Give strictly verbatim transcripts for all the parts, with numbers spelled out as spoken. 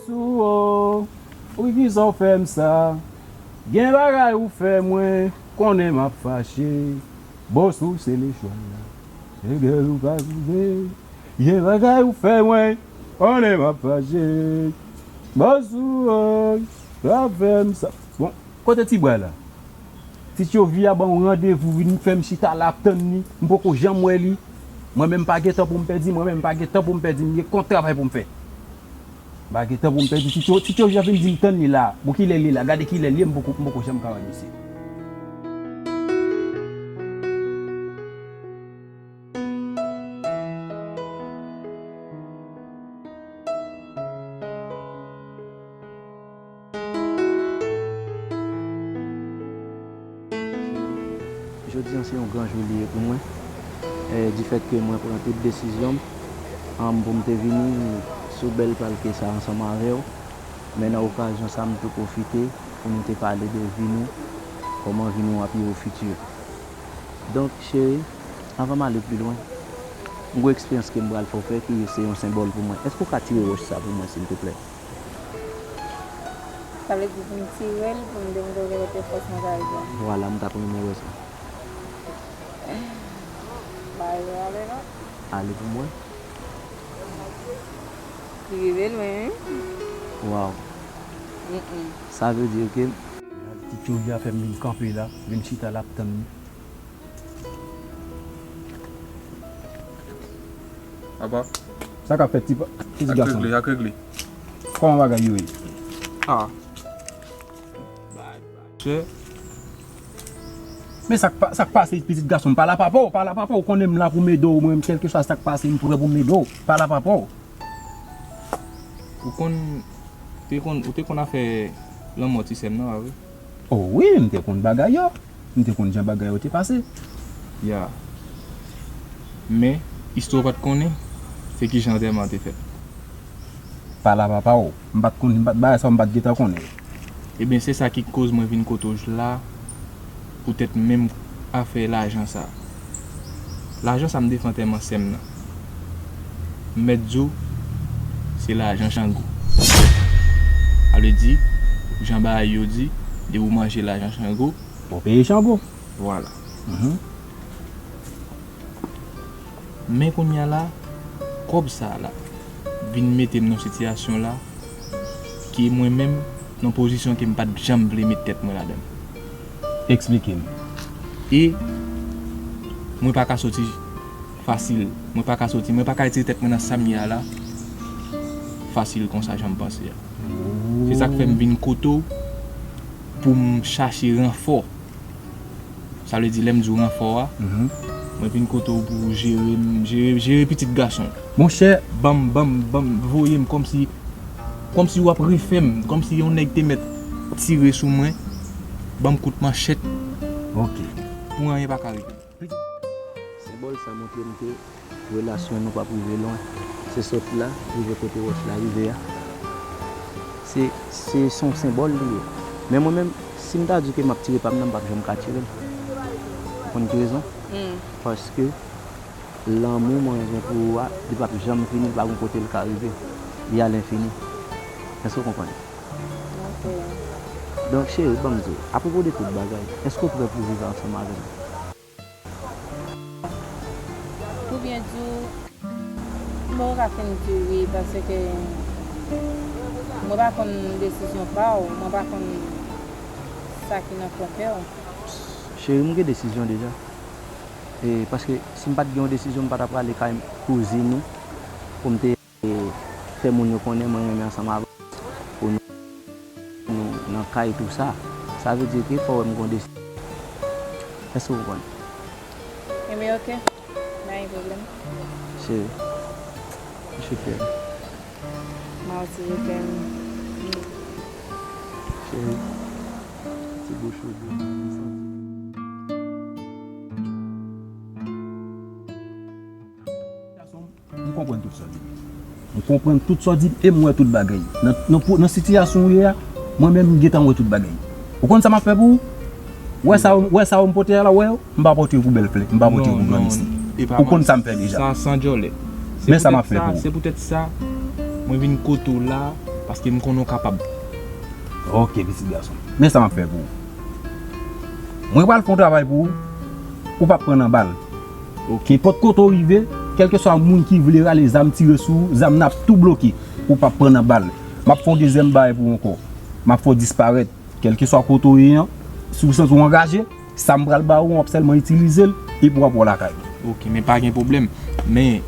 Sou o, wi kisa w fè m sa? Gen bagay ou fè mwen, konnen m ap fache. Bòs ou se lechwa la. Egèl ou pa rive. Gen bagay ou fè mwen, konnen m ap fache. Bòs ou o, w ap fè m sa. Bon, kote ti bwa la? Ti Tchovi a ban w randevou, vin fè m chita la ap tann li. M poko janm wè li. Mwen menm pa gen tan pou m pèdi, mwen menm pa gen tan pou m pèdi, m gen kont travay pou m fè. M pa gen tan pou m pèdi. Ti Tcho-, Ti Tchovi a vin di m tann li la. Bon, kilè li la? Gade kilè li ye, m poko, m poko janm ka wè misye. Jodi an se yon gran jou li ye pou mwen. E, difèt ke mwen pran tout desizyon m, an, pou m te vini sou bèl palke sa ansanm avè w, men nan okazyon sa m tou pwofite pou nou te pale de vi nou, kòman vi nou ap ye o fiti. Donk, cheri, anvan m ale pi lwen, m gon eksperyans ke m pral fè w fè ki se yon senbòl pou mwen. Èske w ka tire wòch sa pou mwen, silvouplè? Sa vle di pou m tire l, pou m demontre w gen lòt fòs nan kay la. Vwala, m t ap renmen wè sa. Bagay yo ale non. Ale pou mwen. Li rive lwen, wi. Waw. Mm-mm. Sa vle di ke Ti Tchovi a fè m vin kanpe la, vin chita la ap tann li. Apa? Sa k ap fèt, ti pa-, pitit gason? Ak regle, ak regle. Kòman bagay yo ye? Ah. Chè. Men sa k pa-, sa k pase, pitit gason m? Pale a papa w, pale a papa w, ou konnen m la pou m ede w, mwen, kèlkeswa sa k pase, m prè pou m ede w. Pale a papa w. Ou konn, te konn, ou te konn afè lanmò ti sè m nan, pa vre? O wi, m te konn bagay yo. M te konn jan bagay yo te pase. Ya. Men, istwa w pa t konnen, se kijan antèman an te fèt. Pale a papa w. M pa t konn, m pa t, bagay sa yo m pa t gentan konnen. Ebyen, se sa ki koz mwen vin kote w la, poutèt menm afè lajan sa. Lajan sa m te fè antèman sè m nan. M mèt di w, se lajan Chango. Sa vle di, jan bagay yo di, depi w manje lajan Chango, w peye Chango. Vwala. Mhm. Men kounye a la, kòb sa a la vin mete m nan sitiyasyon la, ke mwen menm, nan pozisyon ke m pa t janm vle met tèt mwen ladan l. Eksplike m. E mwen pa ka soti fasil. Mwen pa ka soti, mwen pa ka retire tèt mwen nan sa m ye a la fasil konsa jan m panse a. Se sa k fè m vin kote w pou m chache ranfò. Sa vle di, lè m di w ranfò a, mhm, mwen vin kote w pou w jere m, jere, jere pitit gason. Monchè, ban m, ban m, ban m, voye m kòmsi, kòmsi w ap refè m, kòmsi yon nèg te mèt tire sou mwen, ban m kout manchèt. Ok. Pou anyen pa ka rive m. Senbòl sa montre m ke relasyon nou p ap rive lwen. Se sot la, rive kote wòch la rive a. Se, se, se yon senbòl li ye. Men mwen menm, si m ta di ke m ap tire pa m nan, m p ap janm ka tire l. Ou konn ki rezon? Hmm. Paske lanmou mwen gen pou ou a, li p ap janm fini, li pa gon kote l ka rive. Li a lenfini. Èske w konprann? Ok. Donk, cheri, ban m di w, apwopo de tout bagay, èske w prè pou w viv ansanm avè m? Pou byen di w, m poko ka fin di w wi, paske mwen pa konn desizyon pa w, mwen pa konn sa ki nan fon kè w. Cheri, m gen desizyon deja. E, paske si m pa t gen yon desizyon, m pa t ap prale kay kouzin ou pou m te e fè moun yo konnen mwen renmen ansanm avè w, pou nou, nou nan kay tou sa. Sa vle di ke fò w wè m gon desi-, èske w konprann? Ebyen, ok. Pa gen pwoblèm. Cheri, je t'aime. Mwen osi, je t'aime. Cheri, ti bouch ou dous, m santi. Gason m, m konprann tout sa w di. M konprann tout sa w di e m wè tout bagay. Nan, nan, nan sitiyasyon w ye a, mwen menm m gentan wè tout bagay. Ou konn sa m ap fè pou ou? Wè sa, wè sa w m pote a la, wè yo? M pa pote yo pou bèl flè, m pa pote yo pou granmesi. Ou konn sa m fè deja. Sa san djòlè. Men sa m ap fè pou ou. Se poutèt sa, mwen vin kote w la, Paske m konnen w kapab. Ok, pitit gason. Men sa m ap fè pou ou. Mwen pral fè yon travay pou ou. Ou p ap pran nan bal. Ok. Nenpòt kote w rive, kèlkeswa moun ki vle rale zam tire sou ou, zam nan ap tou bloke. Ou p ap pran nan bal. M ap fè yon dezyèm bagay pou ou ankò. M ap fè w disparèt. Kèlkeswa kote w ye an, si w santi w anraje, sa m pral ba ou an, w ap sèlman itilize l, epi w ap wè w lakay ou. Ok, men pa gen pwoblèm. Men,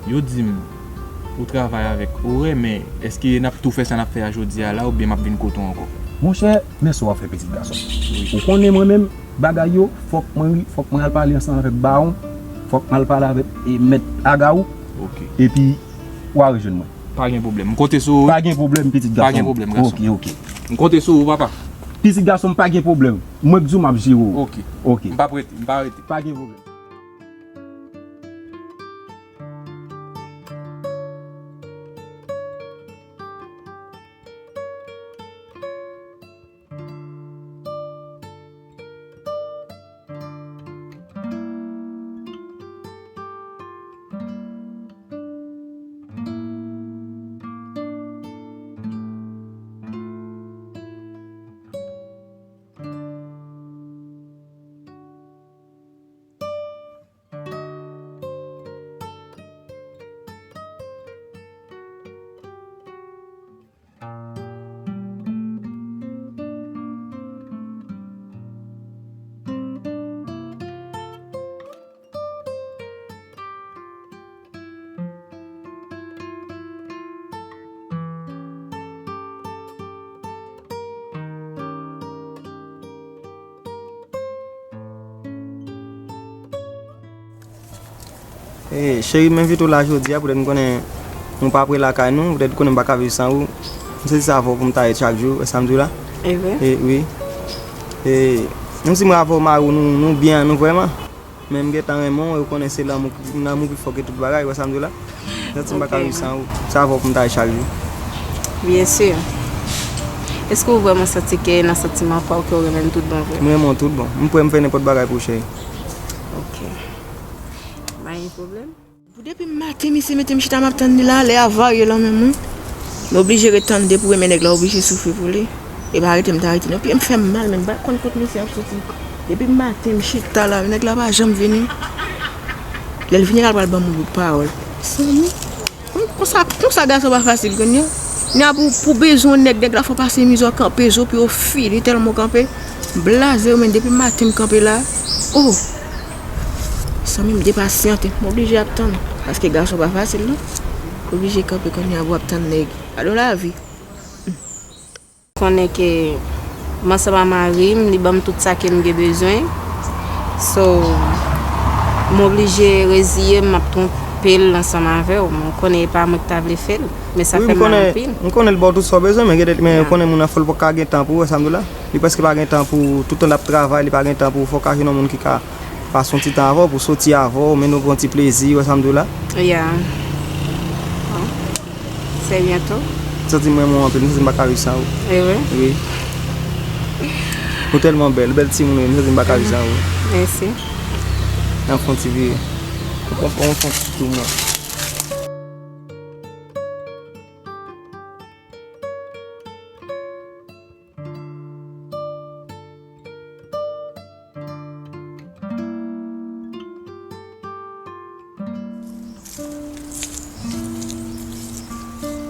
yo di m, ou travay avèk orè, men èske n ap tou fè sa n ap fè a jodi a la, oubyen m ap vin kote w ankò? Monchè, men sa w ap fè, pitit gason. Wi. Ou konnen mwen menm, bagay yo, fòk mwen, fòk mwen al pale ansanm avèk Bawon, fòk mwen al pale avèk, e, Mèt Agawou. Ok. Epi, w a rejwenn mwen. Pa gen pwoblèm. M konte sou ou, wi. Pa gen pwoblèm, pitit gason. Pa gen pwoblèm, gason. Ok, ok. M konte sou ou, papa. Pitit gason m, pa gen pwoblèm. Mwen k di w m ap jere w. Ok. Ok. M p ap rete, m pa rete. Pa gen pwoblèm. E, cheri, m envite w la jodi a, poutèt m konnen ou pa pre lakay nou, poutèt ou konnen m pa ka viv san ou. M sezi sa avè w pou m ta ret chak jou, wè sa m di w la? E vre? E, wi. E, menm si mwen avè w mari w, nou, nou byen, nou vrèman. Men m gentan renmen w, e w konnen se lanmou, lanmou pi fò ke tout bagay, wè sa m di w la? M santi m pa ka viv san ou. Sa avè w pou m ta ret chak jou. Byen si. Èske w vrèman santi ke nan santiman pa w ke w renmen m tout bon vre? M renmen w tout bon. M prè m fè nenpòt bagay pou ou, cheri. Ok. Pa gen pwoblèm. Pou depi maten, misye mete m chita, m ap tann li la, lè a varye lan menm, wi. M oblije ret tann depi w renmen nèg la, w oblije soufri pou li. E pa rete m ta rete non. Pye m fè m mal, men m pa konn kot misye ap soti. Depi maten, m chita la, nèg la pa janm vini. Lè l vini la, l pral ban m yon bout pawòl. Mezanmi, konsa, konsa gason pa fasil, kounye a. Kounye a pou, pou bezwen yon nèg, nèg la fè w pase mizè, w kanpe, zo pye w fini tèlman w kanpe. M blaze wi, men depi maten m kanpe la. Oh! Zanmi m depasyante, m oblije ap tann, paske gason pa fasil non. Oblije kanpe kounye a pou ap tann nèg. Gade yon lavi. Konnen ke m ansanm a mari m, li ban m tout sa ke m gen bezwen. So, m oblije reziye m, m ap twonpe l ansanm avè w. Men w konnen e pa mwen ki ta vle fè l, men sa fè m mal anpil. M konnen l ba w tout sa w bezwen, men genlè, men w konnen moun nan fò l poko gen tan pou ou, wè sa m di w la? Li prèske pa gen tan pou ou, tout tan l ap travay, li pa gen tan pou ou, fò w ka jwenn yon moun ki ka pase yon ti tan avè w, pou soti avè w, mennen w pran ti plezi, wè sa m di w la? Ya. Bon. Se byento. M santi m renmen w anpil, m santi m pa ka viv san ou. E vre? Wi. Ou tèlman bèl, bèl timoun ou ye, m santi m pa ka viv san ou. Mèsi. N ap fè yon ti vire. Ou pran, pran yon ti tou mwen.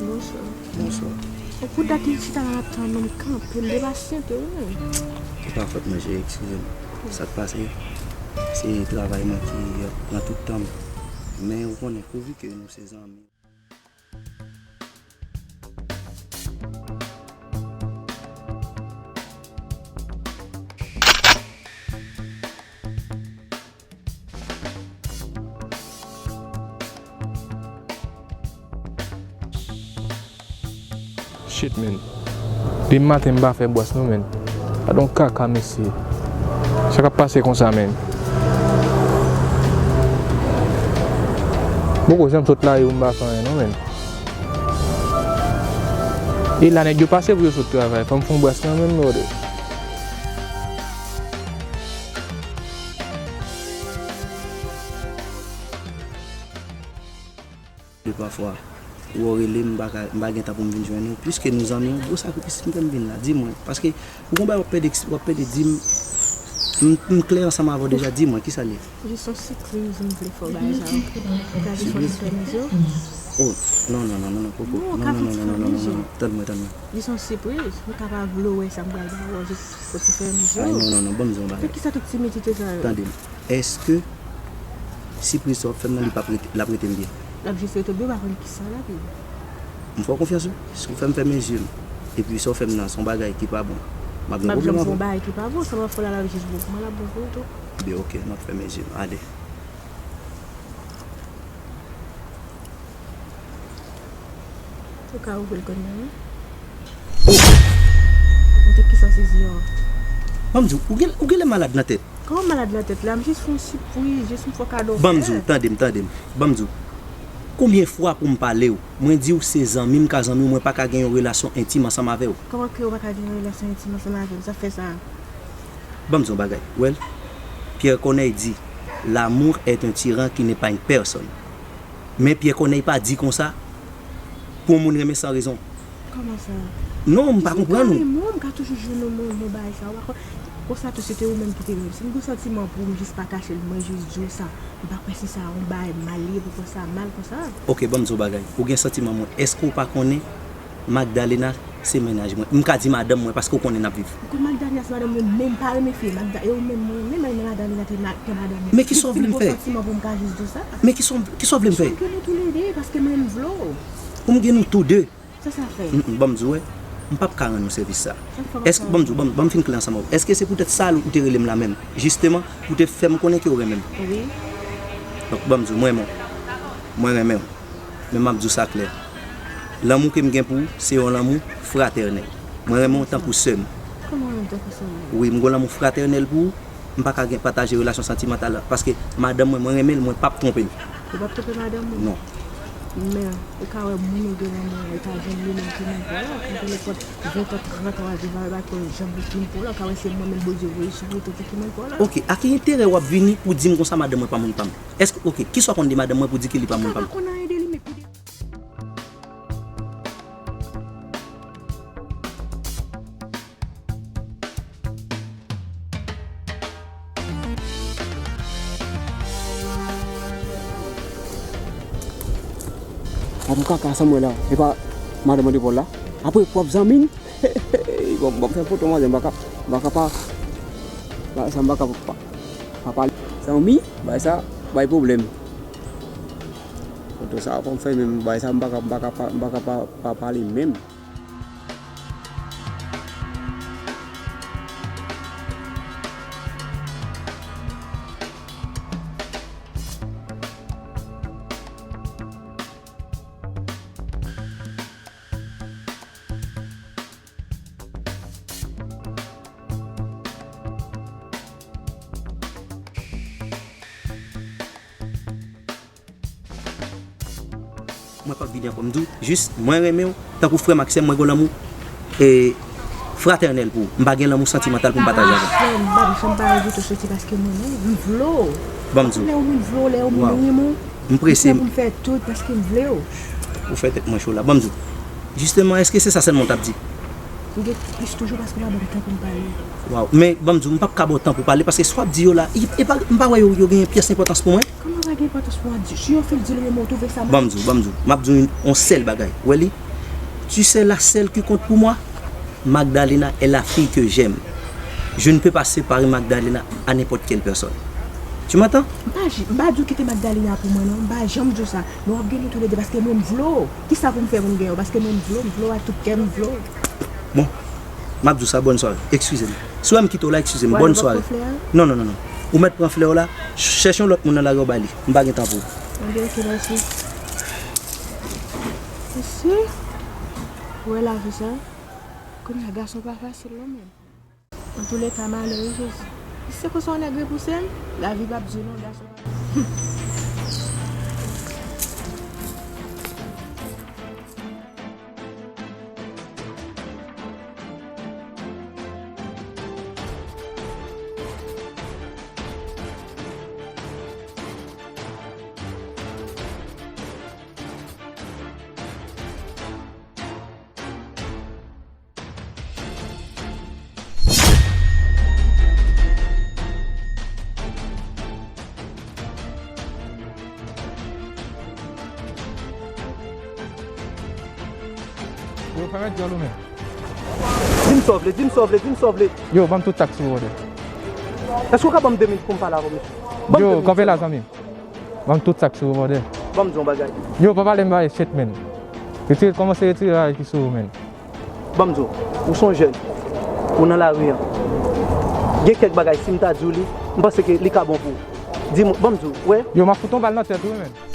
Bonswa. Bonswa. Ou pou dat m chita la ap tann ou, m kanpe, m depasyante wi menm. Se pa fòt mwen, cheri, eskize m. Sa k pase, se travay mwen ki ap pran tout tan m. Men ou konnen, pouvi ke nou se zanmi. Shit, man. Depi maten m pa fè bwès non, man. Gade yon kaka, mesye. Sa k ap pase konsa, man? Poko janm sot lari pou m pa fè anyen non, man. E la nèg yo pase pou yo sot travay. Fò m fè yon bwès kanmenm, brother. De pafwa, Ou rele m, m pa ka, m pa gen tan pou m vin jwenn ou. Piske nou zanmi, yon gwo sakrifis m fè m vin la. Di mwen, paske ou gon bagay w ap pede, w ap pede di m, m, m klè ansanm avè w deja, di mwen, kisa l ye? Jis yon sipriz m vle fè w bagay sa yo. Ou ka jis fè yon ti fè mezi w? Oh, non, non, non, non, non, poko. Non, ou ka fè yon ti fè mezi w. Tann mwen, tann mwen. Jis yon sipriz. Ou ka pa vle wè sa m pral ba ou, jis fè yon ti fè mezi w. Ay, non, non, non, ban m di w yon bagay. Fè kisa tout timidite sa yo? Tande m. Èske sipriz sa w ap fè m nan, li p ap rete, l ap rete m byen? L ap jis rete w byen, ou pa konn kisa l ap ye. M fè w konfyans wi. Si w fè m fèmen je m, epi sa w fè m nan se yon bagay ki pa bon, m ap gen pwoblèm avè w. M ap janm fè yon bagay ki pa bon, sa m ap fè w la, l ap jis bon pou mwen, l ap bon pou ou tou. Byen, oke, m ap fèmen je m. Ale. Ou ka ouvri l kounye a, wi. Oh! Kote kisa w sezi an? Ban m di w, ou gen, ou genlè malad nan tèt. Kòman malad nan tèt la? M jis fè yon sipriz, jis yon fò kado. Ban m di w, tande m, tande m. Ban m di w. Konbyen fwa pou m pale w? Mwen di w se zanmi m ka zanmi w, mwen pa ka gen yon relasyon entim ansanm avè w. Kòman ke w pa ka gen yon relasyon entim ansanm avè m? Sa fè sa? Ban m di w yon bagay. Ou wè l? Pierre Corneille di, l'amour est un tyran qui n'épargne personne. Men Pierre Corneille pa di konsa pou yon moun renmen san rezon. Kòman sa? Non, m pa konprann ou. Si m ka renmen w, m ka toujou jwenn yon, yon, yon bagay sa. Ou pa konn, konsa tou, se te ou menm ki te renmen m. Si m gen santiman pou ou, m jis pa kache l, mwen jis di w sa. M pa kwè se sa yon bagay mal ye pou w pran sa mal konsa. Oke, ban m di w yon bagay. Ou gen santiman mwen. Èske w pa konnen Magdalena se mennaj mwen? M ka di madanm mwen paske w konnen n ap viv. Ou konn Magdalena se madanm mwen, men m pa renmen fi. Magda-, e ou menm mwen renmen, men Magdalena te ma-, te madanm mwen. Men kisa w vle m fè? Jis di m gon santiman pou m ka jis di w sa. Men kisa w, kisa w vle m fè? Jis pou m gen nou toulede, paske mwen m vle w. Pou m gen nou tou de? Sa sa fè? Mm, mm, ban m di w, wè, m p ap ka rann ou sèvis sa. Sa fè w ap ka rann mwen? Èske, ban m di w, ban m, ban m fin klè ansanm avè w. Èske se poutèt sa ou te rele m la menm? Jisteman, pou te fè m konnen ke w renmen m. Wi. Donk, ban m di w, mwen renmen w. Mwen renmen w. Men m ap di w sa klè. Lanmou ke m gen pou ou, se yon lanmou fratènèl. Mwen renmen w tankou sè m. Kòman w renmen m tankou sè w? Wi, m gon lanmou fratènèl pou ou. M pa ka gen pataje relasyon santimantal la, paske madanm mwen, mwen renmen l, mwen p ap twonpe l. Ou p ap twonpe madanm ou? Non. Men, ou ka wè moun ou gen nan men an, e pa janm li menm ki menm pa w la. Pou nenpòt ven tan, trant tan w ap viv avè l, pa t konn janm li ki menm pa w la. Ou ka wè se mwen menm Bondye voye sou ou, tankou ki menm pa w la. Oke, a ki enterè w ap vini pou di m konsa madanm mwen pa moun pa m? Èske, oke, kisa w konn de madanm mwen pou di ke li pa moun pa m? Ou ka pa konn anyen de li, men pou de Gade yon kaka sa m wè la. E pa madanm an de bò la. Apre pwòp zanmi m. Bon, bon, fè foto manzè, m pa ka, m pa ka pa, bagay sa m pa ka pa, pa pale. Zanmi, bagay sa, bay pwoblèm. Foto sa fò m fè menm, bagay sa m pa ka, m pa ka pa, m pa ka pa, pa pale menm. Mwen p ap vini ankò. M di w, jis, mwen renmen w tankou frè m ak sè m, mwen gen lanmou, e, fratènèl pou ou. M pa gen lanmou santimantal pou m pataje avè w. M p ap janm, m p ap janm pa envite w soti paske mwen menm, m vle w. Ban m di w. Lè yon moun vle w, lè yon moun renmen w, m prese. M prè pou m fè tout paske m vle w. Ou fè tèt mwen cho la. Ban m di w. Jisteman, èske se sa sèlman w t ap di? M gen plis toujou paske w pa ban m tan pou m pale. Waw, men ban m di w, m p ap ka ba w tan pou pale paske sa w ap di yo la, e, e pa, m pa wè yo, yo gen pyès enpòtans pou mwen. Kòman pa gen enpòtans pou w di? Si yo fin di l renmen w, ou twouve sa mal? Ban m di w, ban m di w. M ap di w yon, yon sèl bagay. Ou wè li? Tu sais la seule qui compte pour moi, Magdalena est la fille que j'aime. Je ne peux pas séparer Magdalena à n'importe quelle personne. Tu m'entends? M pa j-, m pa di w kite Magdalena pou mwen non. M pa janm di w sa. Men w ap gen nou toulede paske mwen m vle w. Kisa pou m fè pou m gen w? Paske mwen m vle w, m vle w ak tout kè m, m vle w. Bon, m ap di w sa, bòn sware. Eskize m. Si w wè m kite w la, eskize m. Bòn sware. Non, non, non, non. Ou mèt pran flè w la, chèche yon lòt moun nan lari w bay li. M pa gen tan pou ou. Ok, ok, mèsi. Mesye, ou wè lavi sa? Kounye a, gason pa fasil non, men. Antouleka, malè wi, Jezi. Si se konsa yon nèg repouse m, lavi p ap di w non, gason pa. Yo, fèmen dyòl ou menm. Di m sa w vle, di m sa w vle, di m sa w vle. Yo, ban m tout sa k sou ou, brother. Èske w ka ban m de minit pou m pale avè w, mesye? Ban m de Yo, minit, kanpe la, mesye. Zanmi m. Ban m tout sa k sou ou, brother. Ban m di w yon bagay. Yo, pa pale m bagay shit, man. Retire, kòmanse retire bagay ki sou ou, man. Ban m di w, ou se yon jèn. Ou nan lari an. Gen kèk bagay, si m ta di w li, m panse ke li ka bon pou ou. Di m, ban m di w, wè. Yo, m ap fout yon bal nan tèt ou, man.